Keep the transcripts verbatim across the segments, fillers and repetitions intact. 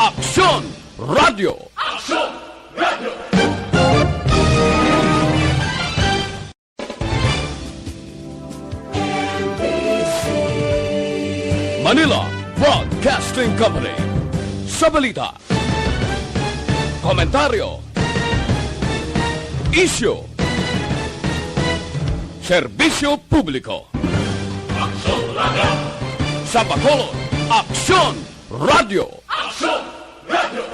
Aksyon Radio. Aksyon Radio. Manila Broadcasting Company. Sa balita, komentaryo, isyu, serbisyo publiko. Aksyon Radio. Sa Bacolod, Aksyon Radio. Aksyon Radio.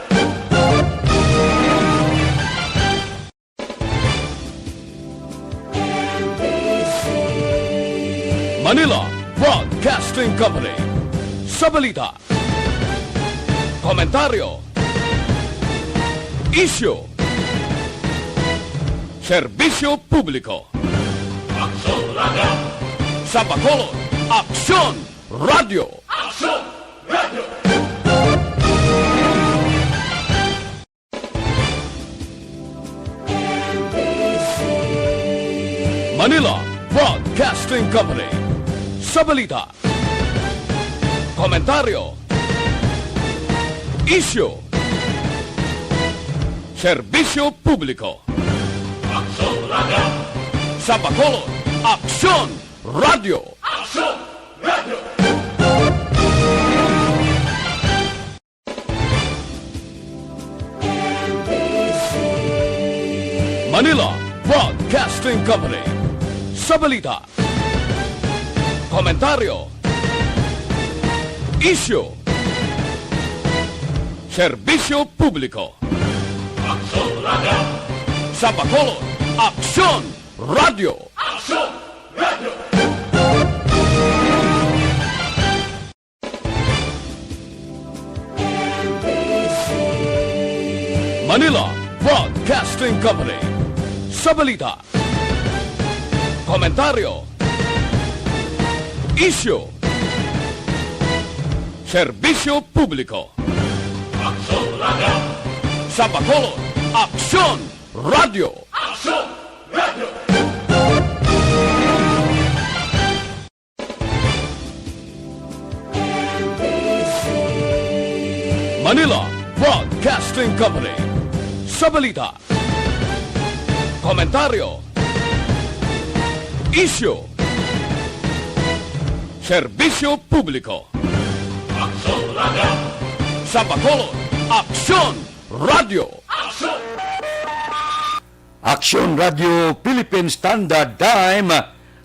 Manila Broadcasting Company. Sa balita, komentaryo, isyu, serbisyo publiko. Aksyon Radio. Sa Bacolod, Aksyon Radio. Aksyon Radio. Manila Broadcasting Company. Sa balita, komentaryo, isyu, serbisyo publiko. Aksyon Radio. Sa Bacolod, Aksyon Radio. Aksyon Radio. Manila Broadcasting Company. Sa balita, komentaryo, isyu, serbisyo publiko. Aksyon Radio. Sa Bacolod, Aksyon Radio. Aksyon Radio. Manila Broadcasting Company. Sa balita, komentaryo, isyu, serbisyo publiko. Aksyon Radio. Sa Bacolod, Aksyon Radio. Aksyon Radio. Manila Broadcasting Company. Sa balita, komentaryo, isyu, serbisyo publiko. Aksyon Radio. Sa Bacolod, Aksyon Radio. Aksyon! Aksyon Radio Philippine Standard Time,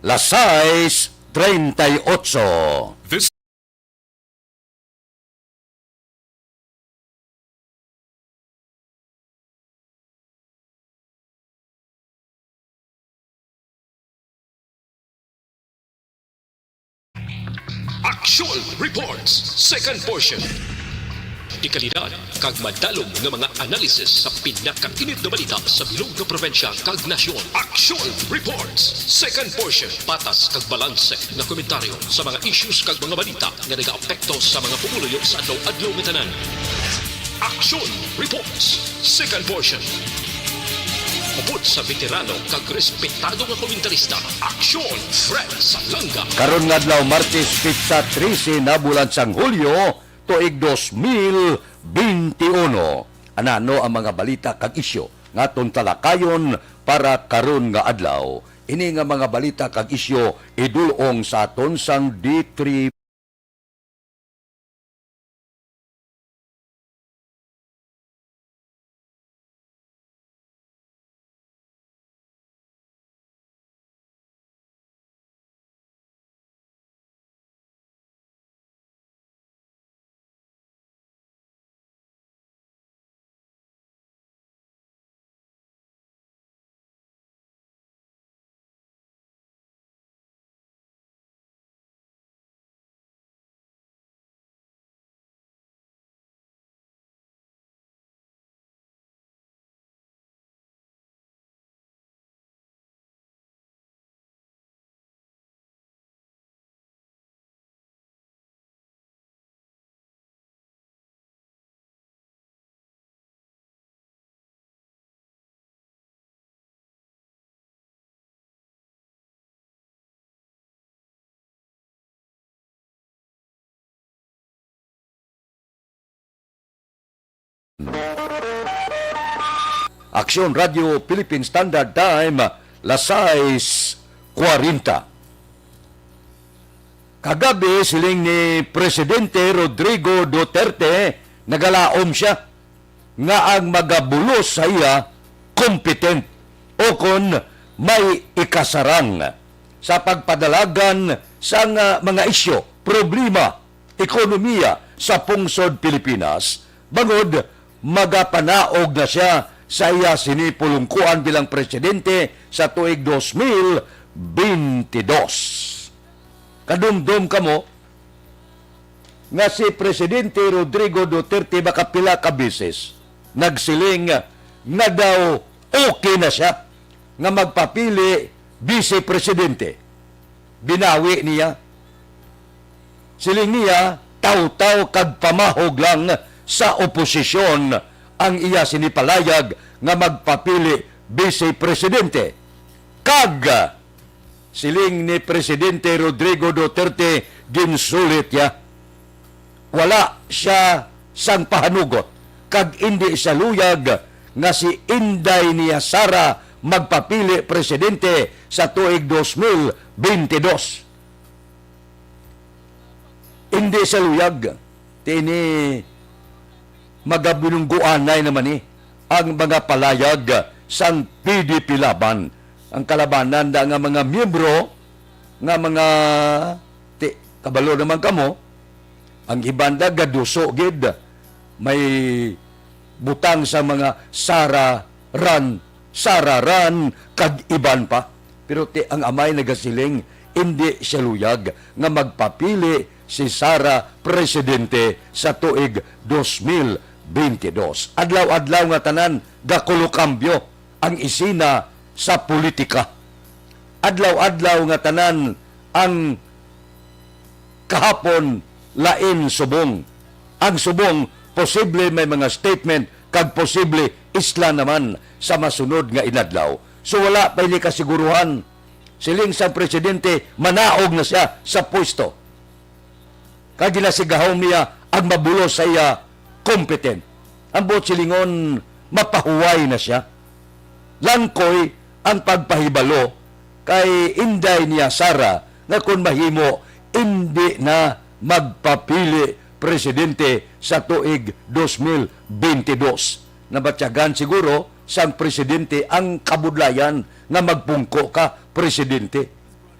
las sais treinta y ocho. This Action Reports, second portion. Dekalidad kag madalom nga mga analisis sa pinakainit nga balita sa bilog nga probinsya kag nasyon. Action Reports, second portion. Patas kag balanse nga komentaryo sa mga issues kag mga balita nga nagaapekto sa mga pumuluyo sa adlaw-adlaw nga tanan. Action Reports, second portion. Upod sa veterano kag respetado nga komentarista, Action Fred Salanga. Karon nga adlaw, Martes, petsa trese na bulan sang Hulyo, tuig dos mil benti uno. Anano ang mga balita kag isyu nga aton talakayon para karon nga adlaw? Ini nga mga balita kag isyu idul-ong sa aton sang D three Aksyon Radio Philippine Standard Time, las sais kwarenta. Kagabi, siling ni Presidente Rodrigo Duterte, nagalaom siya nga ang magabulos sa iya competent o kon may ikasarang sa pagpadalagan sang, ah, mga isyu, problema, ekonomiya sa pungsod Pilipinas, bangod magapanaog na siya sa iya sini pulungkuan bilang presidente sa tuig dos mil bente dos. Kadumdom kamo nga si Presidente Rodrigo Duterte makapila ka beses nagsiling nga daw okay na siya nga magpapili vice presidente. Binawi niya. Siling niya, tawtaw kag pamahog lang sa oposisyon ang iya sini palayag nga magpapili vice presidente. Kag siling ni Presidente Rodrigo Duterte, ginsulit niya. Wala siya sang pahanugot, kag indi siya luyag nga si Inday niya Sara magpapili presidente sa tuig dos mil bente dos. Indi siya luyag. Ti ini magabinungguanay naman ni ang mga palayag sang P D P Laban. Ang kalabanan da nga mga miyembro nga mga ti-, kabalo naman kamo, ang iban da gaduso gid, may butang sa mga Sara Ran, Sara Ran, kag iban pa. Pero ti ang amay nagasiling, indi siya luyag nga magpapili si Sara presidente sa tuig dos mil bente dos. Adlaw-adlaw nga tanan gakulokambyo ang isina sa politika. Adlaw-adlaw nga tanan ang kahapon lain subong. Ang subong, posible may mga statement kag posible isla naman sa masunod nga inadlaw. So, wala pa ini kasiguruhan. Siling sang presidente, manaog na siya sa pwesto. Kag ginasigahom niya ang mabulos sa iya competent. Ang buot silingon, mapahuway na siya. Langkoy ang pagpahibalo kay Inday niya Sara nga kon mahimo, indi na magpapili presidente sa tuig dos mil bente dos. Nabatyagan siguro sang presidente ang kabudlayan nga magpungko ka presidente.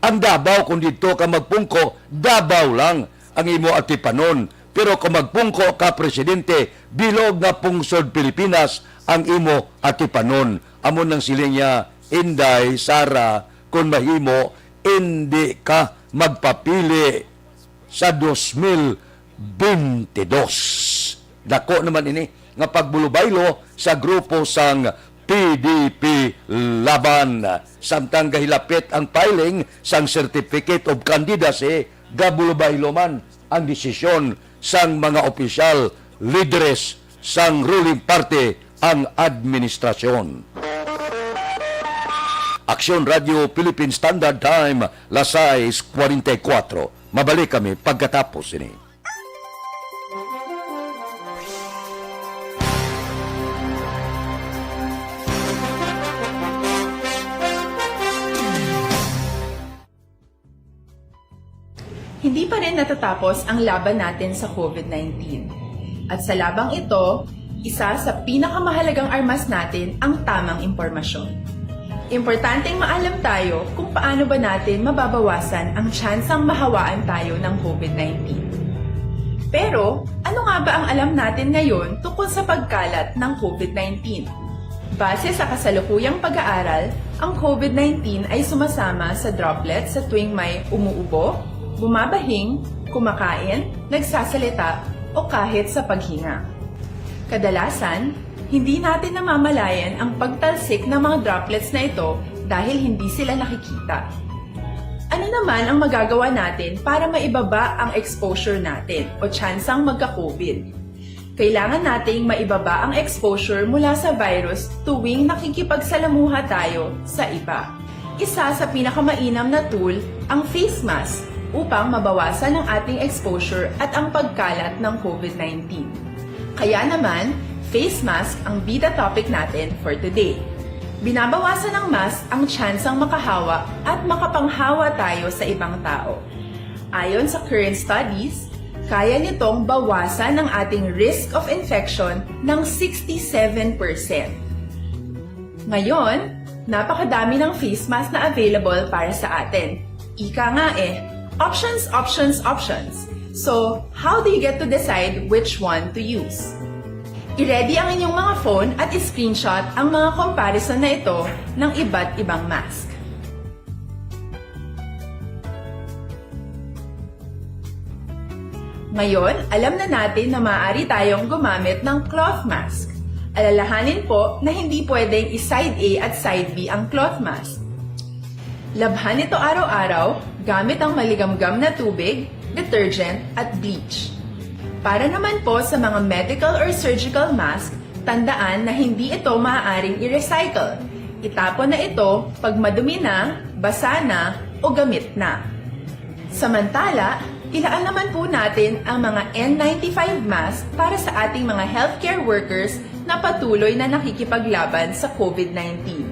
Ang Davao, kung didto ka magpungko, Davao lang ang imo atipanon. Pero kung magpungko ka presidente, bilog nga pungsod Pilipinas ang imo atipanon. Amo nang siling niya, Inday Sara, kung mahimo, indi ka magpapili sa dos mil bente dos. Dako naman ini nga pagbulubaylo sa grupo sang P D P Laban. Samtang gahilapit ang filing sang Certificate of Candidacy, gabulubaylo man ang desisyon sang mga opisyal, lideres sang ruling party ang administrasyon. Aksyon Radio Philippine Standard Time, las sais kwarenta y kuwatro. Mabalik kami pagkatapos sini. Hindi pa rin natatapos ang laban natin sa COVID nineteen. At sa labang ito, isa sa pinakamahalagang armas natin ang tamang impormasyon. Importanteng maalam tayo kung paano ba natin mababawasan ang tsansang mahawaan tayo ng COVID nineteen. Pero, ano nga ba ang alam natin ngayon tungkol sa pagkalat ng COVID nineteen? Base sa kasalukuyang pag-aaral, ang COVID nineteen ay sumasama sa droplets sa tuwing may umuubo, bumabahing, kumakain, nagsasalita, o kahit sa paghinga. Kadalasan, hindi natin namamalayan ang pagtalsik ng mga droplets na ito dahil hindi sila nakikita. Ano naman ang magagawa natin para maibaba ang exposure natin o tsansang magka-COVID? Kailangan nating maibaba ang exposure mula sa virus tuwing nakikipagsalamuha tayo sa iba. Isa sa pinakamainam na tool ang face mask upang mabawasan ang ating exposure at ang pagkalat ng COVID nineteen. Kaya naman, Face mask ang bida topic natin for today. Binabawasan ng mask ang tsansang makahawa at makapanghawa tayo sa ibang tao. Ayon sa current studies, kaya nitong bawasan ang ating risk of infection ng sixty-seven percent. Ngayon, napakadami ng face mask na available para sa atin. Ika nga eh, options, options, options. So, how do you get to decide which one to use? I-ready ang inyong mga phone at i-screenshot ang mga comparison na ito ng iba't ibang mask. Ngayon, alam na natin na maaari tayong gumamit ng cloth mask. Alalahanin po na hindi pwedeng i-side A at side B ang cloth mask. Labhan ito araw-araw gamit ang maligamgam na tubig, detergent, at bleach. Para naman po sa mga medical or surgical mask, tandaan na hindi ito maaaring i-recycle. Itapon na ito pag madumi na, basa na, o gamit na. Samantala, ilaan naman po natin ang mga N ninety-five mask para sa ating mga healthcare workers na patuloy na nakikipaglaban sa COVID nineteen.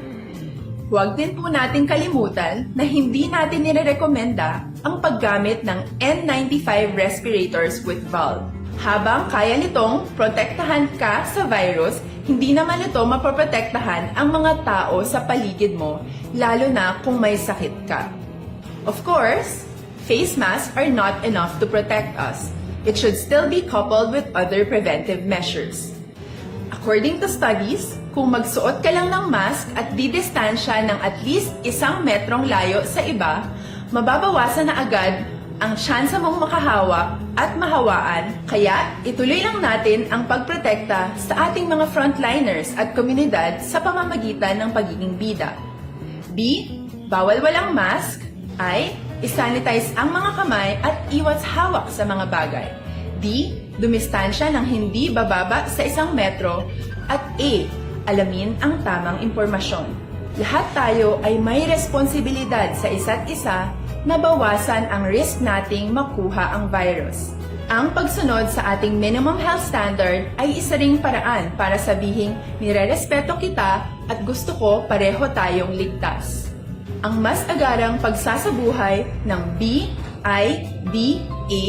Huwag din po nating kalimutan na hindi natin nirerekomenda ang paggamit ng N ninety-five respirators with valve. Habang kaya nitong protektahan ka sa virus, hindi naman ito mapoprotektahan ang mga tao sa paligid mo, lalo na kung may sakit ka. Of course, face masks are not enough to protect us. It should still be coupled with other preventive measures. According to studies, kung magsuot ka lang ng mask at didistansya ng at least isang metrong layo sa iba, mababawasan na agad ang tsansa mong makahawa at mahawaan, kaya ituloy lang natin ang pagprotekta sa ating mga frontliners at komunidad sa pamamagitan ng pagiging bida. B, bawal walang mask. I, i-sanitize ang mga kamay at iwas hawak sa mga bagay. D, dumistansya ng hindi bababa sa isang metro. At E, alamin ang tamang impormasyon. Lahat tayo ay may responsibilidad sa isa't isa na bawasan ang risk nating makuha ang virus. Ang pagsunod sa ating minimum health standard ay isa ring paraan para sabihing nirerespeto kita at gusto ko pareho tayong ligtas. Ang mas agarang pagsasabuhay ng B I D A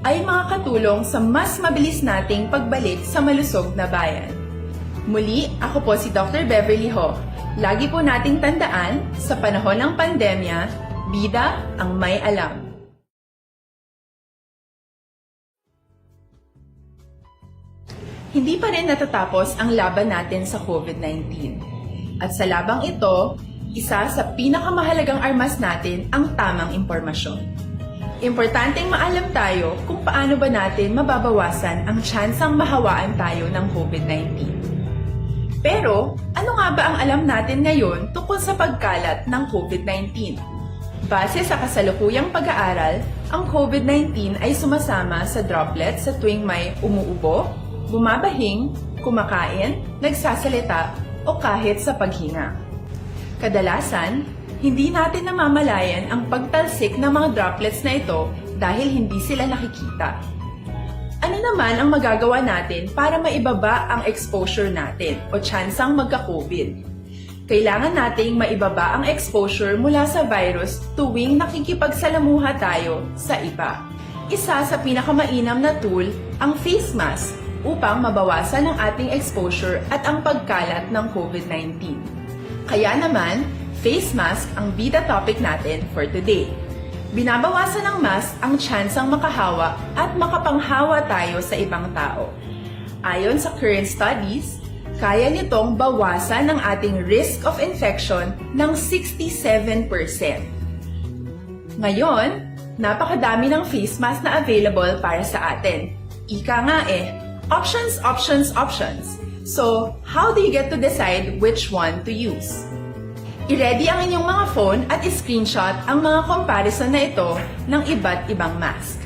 ay makakatulong sa mas mabilis nating pagbalik sa malusog na bayan. Muli, ako po si Doctor Beverly Ho. Lagi po nating tandaan, sa panahon ng pandemya, bida ang may alam. Hindi pa rin natatapos ang laban natin sa COVID nineteen. At sa labang ito, isa sa pinakamahalagang armas natin ang tamang impormasyon. Importanteng maalam tayo kung paano ba natin mababawasan ang tsansang mahawaan tayo ng COVID nineteen. Pero, ano nga ba ang alam natin ngayon tungkol sa pagkalat ng COVID nineteen? Base sa kasalukuyang pag-aaral, ang COVID nineteen ay sumasama sa droplet sa tuwing may umuubo, bumabahing, kumakain, nagsasalita, o kahit sa paghinga. Kadalasan, hindi natin namamalayan ang pagtalsik ng mga droplets na ito dahil hindi sila nakikita. Ano naman ang magagawa natin para maibaba ang exposure natin o tsansang magka-COVID? Kailangan nating maibaba ang exposure mula sa virus tuwing nakikipagsalamuha tayo sa iba. Isa sa pinakamainam na tool ang face mask upang mabawasan ang ating exposure at ang pagkalat ng COVID nineteen. Kaya naman, face mask ang bida topic natin for today. Binabawasan ng mask ang tsansang makahawa at makapanghawa tayo sa ibang tao. Ayon sa current studies, kaya nitong bawasan ang ating risk of infection ng sixty-seven percent. Ngayon, napakadami ng face mask na available para sa atin. Ika nga eh, options, options, options. So, how do you get to decide which one to use? I-ready ang inyong mga phone at i-screenshot ang mga comparison na ito ng iba't ibang mask.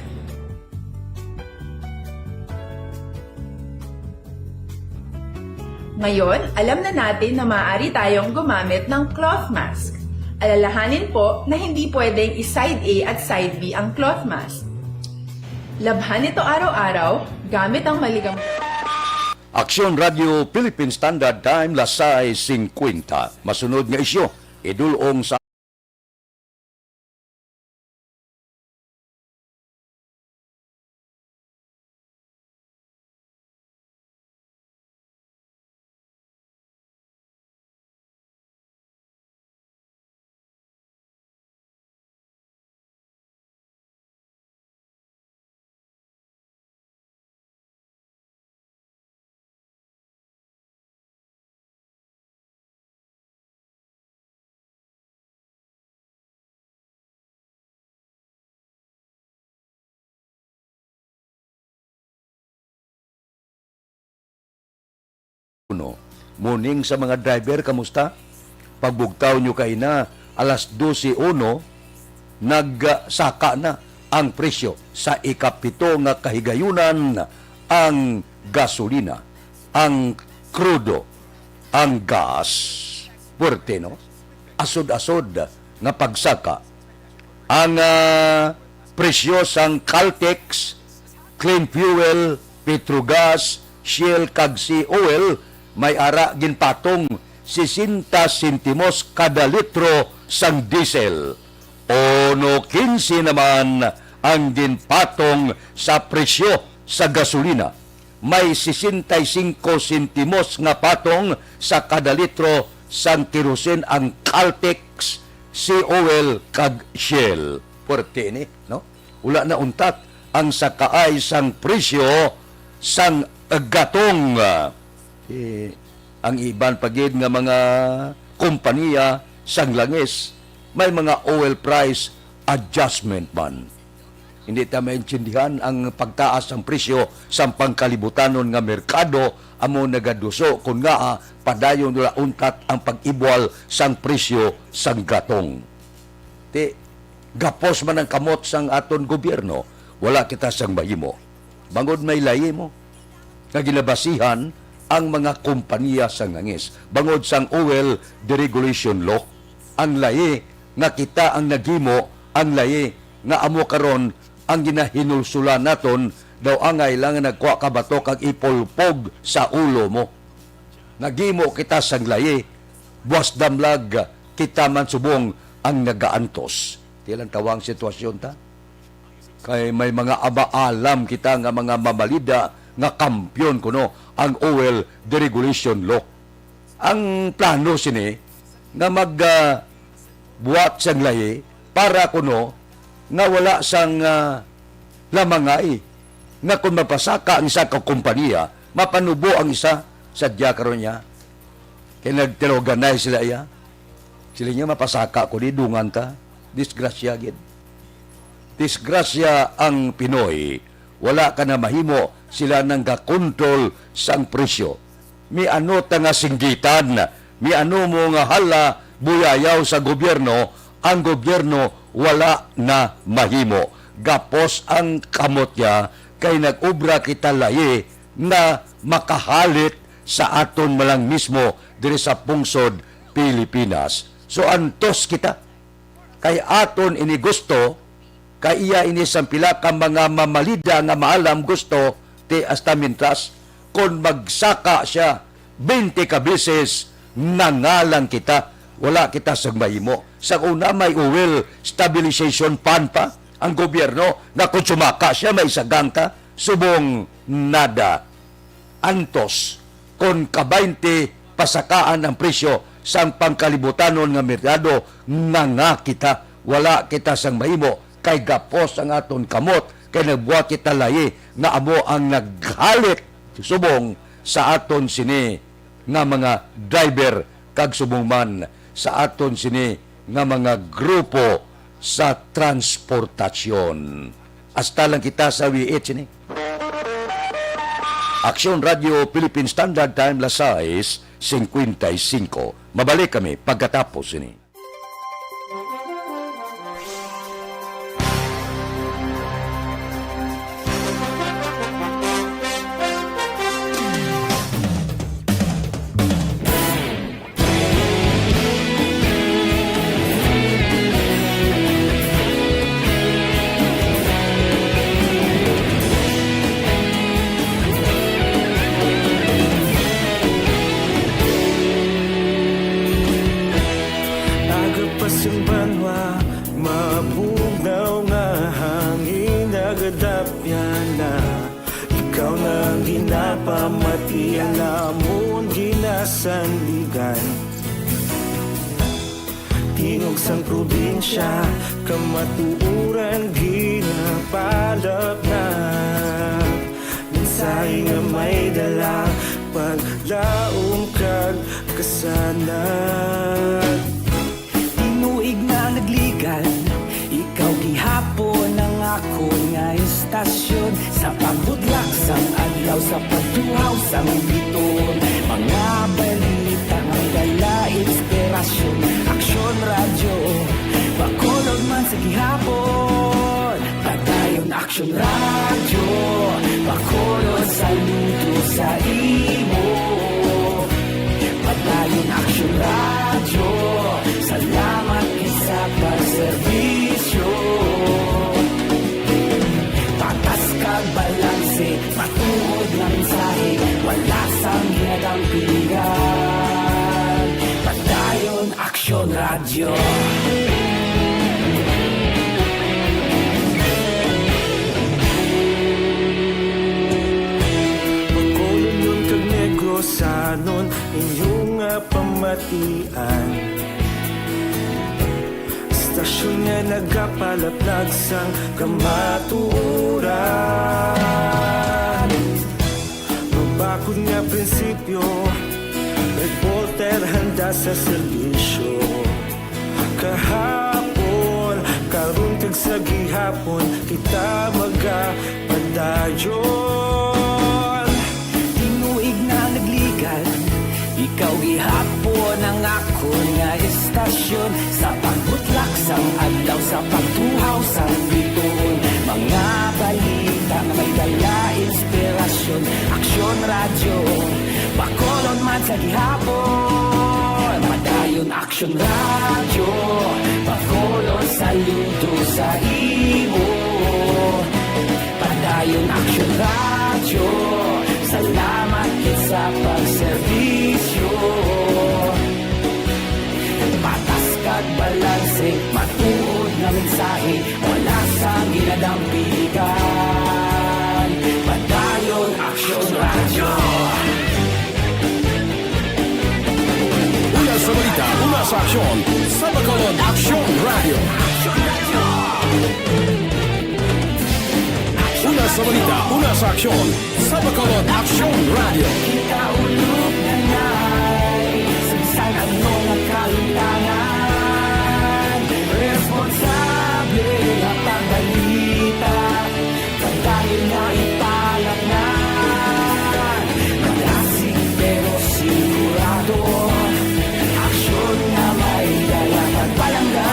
Ngayon, alam na natin na maaari tayong gumamit ng cloth mask. Alalahanin po na hindi pwedeng i-side A at side B ang cloth mask. Labhan ito araw-araw gamit ang maligam Aksyon Radio Philippine Standard Time, las sais singkwenta. Masunod nga isyu, idul-ong sa Uno, morning sa mga driver, kamusta? Pagbugtaw nyo kay na, alas dose uno, nagsaka na ang presyo sa ikapito nga kahigayunan, ang gasolina, ang krudo, ang gas. Puwerte, no? Asod-asod nga pagsaka. Ang, ah, presyo sang Caltex, Clean Fuel, Petrogas, Shell, kag Sea Oil may ara ginpatong sesenta sentimos kada litro sang diesel. Uno kinse naman ang ginpatong sa presyo sa gasolina. May sesenta y cinco sentimos nga patong sa kada litro sang kerosene ang Caltex, Sea Oil, kag Shell. Puwerte ini, no? Wala na untat ang sakaay sang presyo sang gatong. Eh, ang iban pa gid nga mga kompaniya sang langis may mga oil price adjustment man. Hindi ta maintindihan ang pagtaas sang presyo sang pangkalibutanon nga merkado, amo nagaduso kon ngaa padayon wala untat ang pag-ibwal sang presyo sang gatong. Ti, gapos man ang kamot sang aton gobyerno, wala kita sang mahimo. Bangod may layi mo nga ginabasihan ang mga kompaniya sang langis, bangod sang oil deregulation law. Ang layi nga kita ang naghimo, ang layi nga amo karon ang ginahinulsulan naton, daw angay lang nga nagkuha ka bato kag ipulpog sa ulo mo. Naghimo kita sang layi, buas damlag kita man subong ang nagaantos. Ti lang tawa ang sitwasyon ta. Kay may mga abaalam kita nga mga mamalida nga kampyon kuno ang oil deregulation law. Ang plano sini nga mag, ah, buhat sang layi para kuno nga wala sang, ah, lamangay nga kon mapasaka ang isa ka kompanya, mapanubo ang isa. Sadya karon niya, kay nagtiloganay sila iya. Sila niya, "Mapasaka ko di, dungan ta." Disgrasya gid. Disgrasya ang Pinoy. Wala ka na mahimo, sila nang gakontrol sang presyo. Miano ta nga singgitan, miano mo nga hala, buyayaw sa gobyerno, ang gobyerno wala na mahimo. Gapos ang kamot niya, kay nag-obra kita layi nga makahalit sa aton man lang mismo diri sa pungsod Pilipinas. So, antos kita. Kay aton ini gusto, kay iya ini sang pila ka mga mamalida nga maalam gusto, ti hasta mintras, kon magsaka siya, bente ka beses, nangalang kita, wala kita sang mahimo. Sa una, may oil stabilization fund pa ang gobyerno, nga kon sumaka siya, may sagang ta, subong nada. Antos, kon ka baynte pasakaan ang presyo sang pangkalibutanon nga merkado, nga, nga kita, wala kita sang mahimo, kay gapos ang aton kamot, kay nagbuhat kita layi nga amo ang naghalit subong sa aton sini nga mga driver, kag subong man sa aton sini nga mga grupo sa transportasyon. Hasta lang kita sa wiit sini. Aksyon Radio Philippine Standard Time, las sais singkwenta y singko. Mabalik kami pagkatapos sini. Mati ang namon ginasandigan. Tingog sang probinsya, kamatuoran ginapalapnag. Mensahe nga may dala, paglaom kag kasanag. Tinuig na nagligan, ikaw gihapon ang akon nga istasyon. Sa pagbutlak sang adlaw, sa pagtuhaw sang bituon, mga balita may dala inspirasyon. Aksyon Radyo, Bacolod man sa gihapon. Padayon Aksyon Radyo, Bacolod, saludo sa imo. Padayon Aksyon Radyo, salamat gid sa pagserbisyo. Patas kag balanse, matuod nga mensahe, wala sang ginadampigan. Padayon Aksyon Radyo. Bacolodnon kag Negrosanon, inyo nga pamatian. Istasyon nga nagapalaplag sang kamatuoran. Mabakod nga prinsipyo, reporter handa sa serbisyo. Kahapon, karon kag sa gihapon, kita magapadayon. Tinuig na nagligan, ikaw gihapon ang akon nga istasyon. Sa pagbutlak sang adlaw, sa pagtuhaw sang bituon, mga balita nga may dala inspirasyon. Aksyon Radyo, Bacolod man sa gihapon. Padayon Aksyon Radyo, Bacolod, saludo sa imo. Padayon Aksyon Radyo, salamat gid sa pagserbisyo. Patas kag balanse, matuod nga mensahe, wala sang ginadampigan. Padayon Aksyon Radyo. Una sa balita, una sa aksyon, sa Bacolod Aksyon Radyo. Una sa balita, una sa aksyon, sa Bacolod Aksyon Radyo. Kita ulog na nay, sa bisan ano nga kalimtangan, responsable nga pagbalita. Padayon nga ipalapngan, malasig pero sigurado, aksyon nga may dala kag palangga.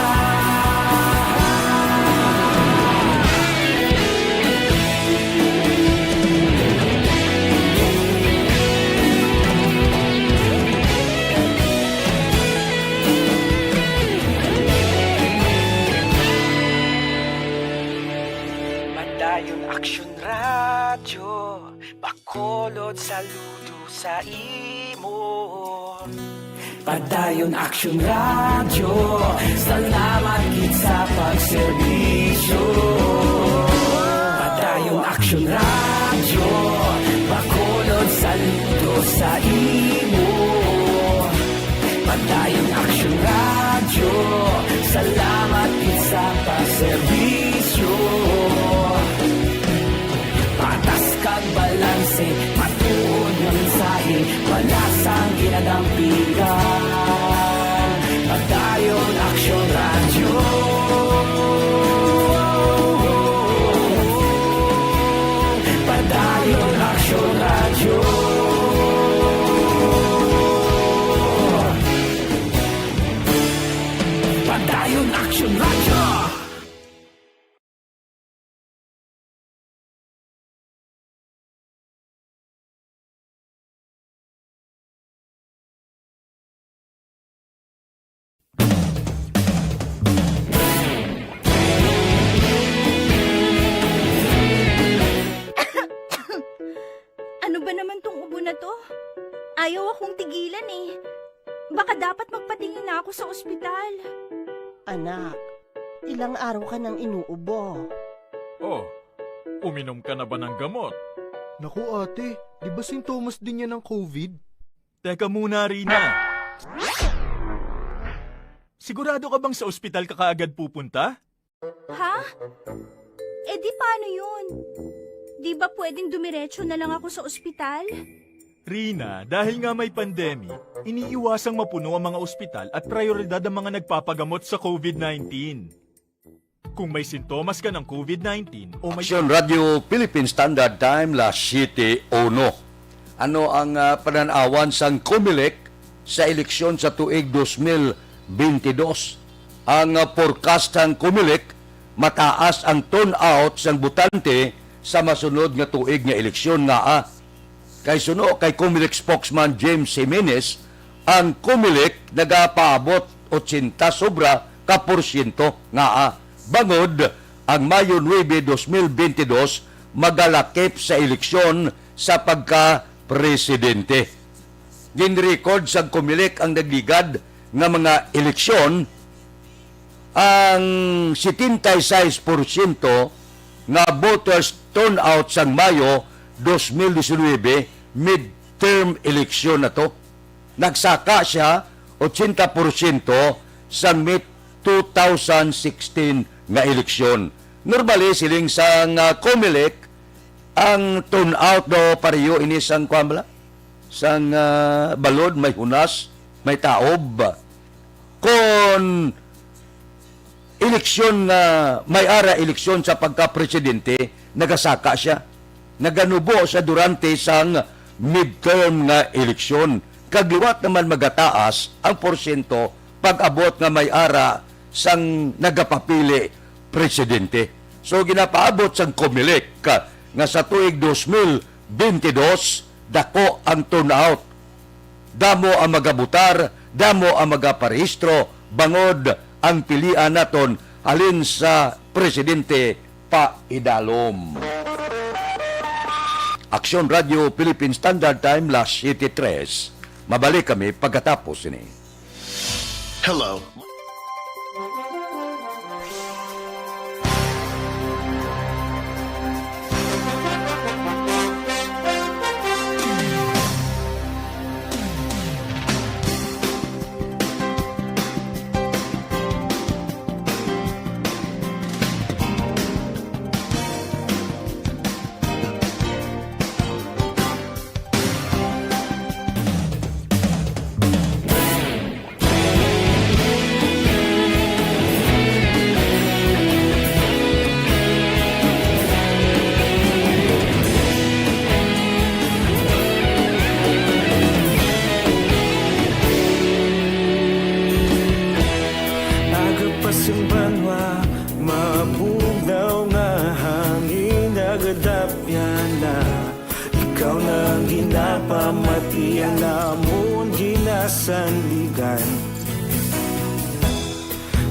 Padayon Aksyon Radyo, Bacolod, saludo sa imo. Padayon Aksyon Radyo, salamat gid sa pagserbisyo. Padayon Aksyon Radyo, Bacolod, saludo sa imo. Padayon Aksyon Radyo, salamat gid sa pagserbisyo. Patas kag balanse, matuod nga mensahe, wala sang ginadampigan. Padayon Aksyon Radyo. Padayon Aksyon Radyo. Padayon Aksyon Radyo. Ano ba naman tong ubo na to? Ayaw akong tigilan eh. Baka dapat magpatingin na ako sa ospital. Anak, ilang araw ka nang inuubo. Oh, uminom ka na ba ng gamot? Naku, ate, Di ba sintomas din yan ng covid? Teka muna, Rina. Sigurado ka bang sa ospital ka kaagad pupunta? Ha? Eh di paano yun? Di ba pwedeng dumiretso na lang ako sa ospital? Rina, dahil nga may pandemic, iniiwasang mapuno ang mga ospital at prioridad ang mga nagpapagamot sa covid nineteen. Kung may sintomas ka ng covid nineteen o may Aksyon Radio Philippine Standard Time, las siyete uno. Ano ang, ah, panan-awan sang Comelec sa eleksyon sa tuig dos mil bentidós? Ang, ah, forecast sang Comelec, mataas ang turnout sang botante sa masunod nga tuig nga eleksyon, nga, ah, kay suno kay Comelec spokesman James Jimenez, ang Comelec nagapaabot ochenta sobra ka porsyento nga, ah, bangod ang Mayo nuebe, dos mil bentidós, magalakip sa eleksyon sa pagka-presidente. Ginrecord sang Comelec ang nagligad nga mga eleksyon, ang setenta y seis porsyento nga voters turnout sang Mayo dos mil diecinuebe, midterm election na to. Nagsaka sia ochenta porsyento sang May two thousand sixteen nga eleksyon. Normally, siling sang, ah, Comelec, ang turnout do pareho ini sang, kuwan bala? Sang, ah, balod, may hunas, may taob. Kon eleksyon nga may ara eleksyon sa pagka-presidente, nagasaka sia. Naganubo sia durante sang midterm nga eleksyon. Kag liwat naman magataas ang porsyento pag-abot nga may ara sang nagapapili presidente. So, ginapaabot sang Comelec, ah, nga sa tuig dos mil bentidós, dako ang turnout. Damo ang magabutar, damo ang magaparehistro, bangod ang pilian naton halin sa presidente paidalom. Aksyon Radio Philippine Standard Time, las siyete tres. Mabalik kami pagkatapos ini. Hello. Aga pa sing banwa, mabugnaw nga hangin nagadapyan na. Ikaw na ang ginapamati, ang amon ginasandigan.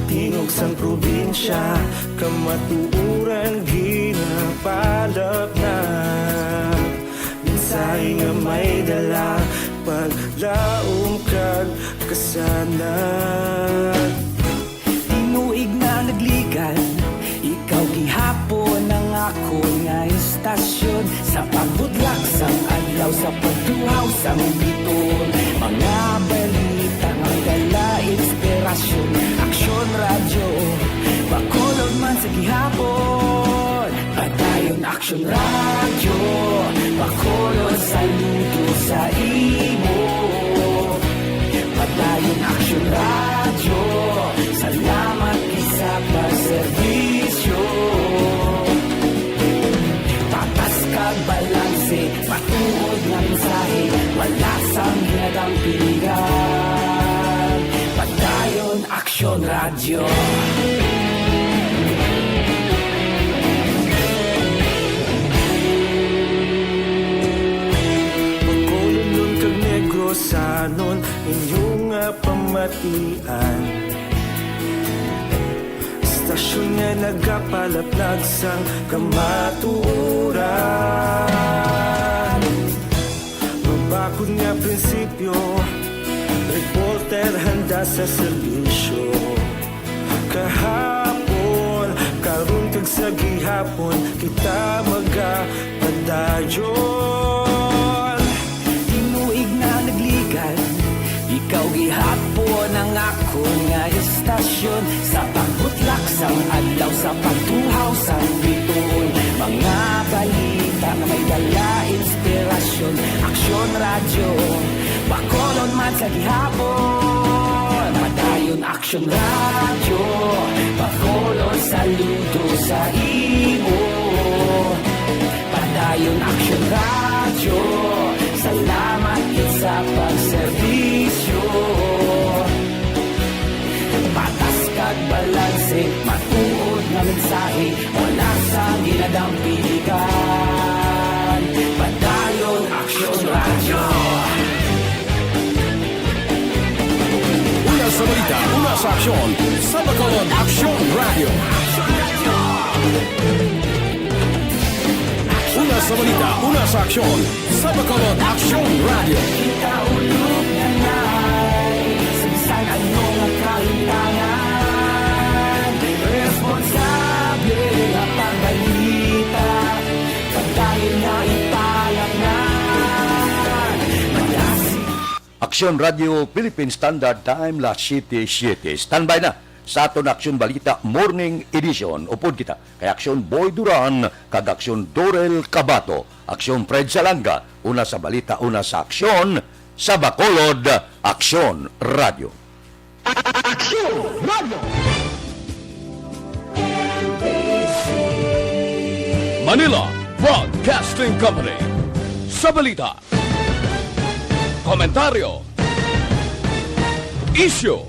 Tingog sang probinsya, kamatuoran ginapalapnag. Mensahe nga may dala, paglaom kag kasanag. Tinuig na nagligad, ikaw gihapon ang akon nga istasyon. Sa pagbudlak sang adlaw, sa pagduhaw sang biton, mga balita nga dala inspirasyon. Aksyon Radyo, Bacolod man sa gihapon. Padayon Aksyon Radyo, Bacolod, saludo sa imo. Padayon Aksyon Radyo, salamat gid sa pagserbisyo. Patas kag balanse, matuod nga mensahe, wala sang ginadampingan. Padayon Aksyon Radyo. Bacolodnon kag Negrosanon, inyo nga pamatian. Istasyon nga nagapalapnag sang kamatuoran. Mabakod nga prinsipyo, reporter handa sa serbisyo. Kahapon, karon kag sa gihapon, kita magapadayon. Radyo, Bacolod man sa gihapon. Padayon Aksyon Radyo, Bacolod saludo sa imo. Padayon Aksyon Radyo, salamat gid sa pagserbisyo. Patas kag balanse, matuod nga mensahe, wala sang ginadampigan. Padayon Aksyon Radyo. Una sa balita, una sa aksyon, sa Bacolod Aksyon Radyo. Una sa balita, una sa aksyon, sa Bacolod Aksyon Radyo. Kita ulog na nai, sa bisan ano nga kahitangan. Responsable nga pagbalita, pagdahil nga ipalangan. Madasi Aksyon Radyo Philippine Standard Time, las siete siete. Standby na sa aton Aksyon Balita Morning Edition. Upod kita kay Aksyon Boy Duran kag Aksyon Dorel Cabato. Aksyon Fred Salanga, una sa balita, una sa aksyon, sa Bacolod, Aksyon Radyo. Aksyon Radyo. Manila Broadcasting Company. Sa balita, komentaryo, isyu,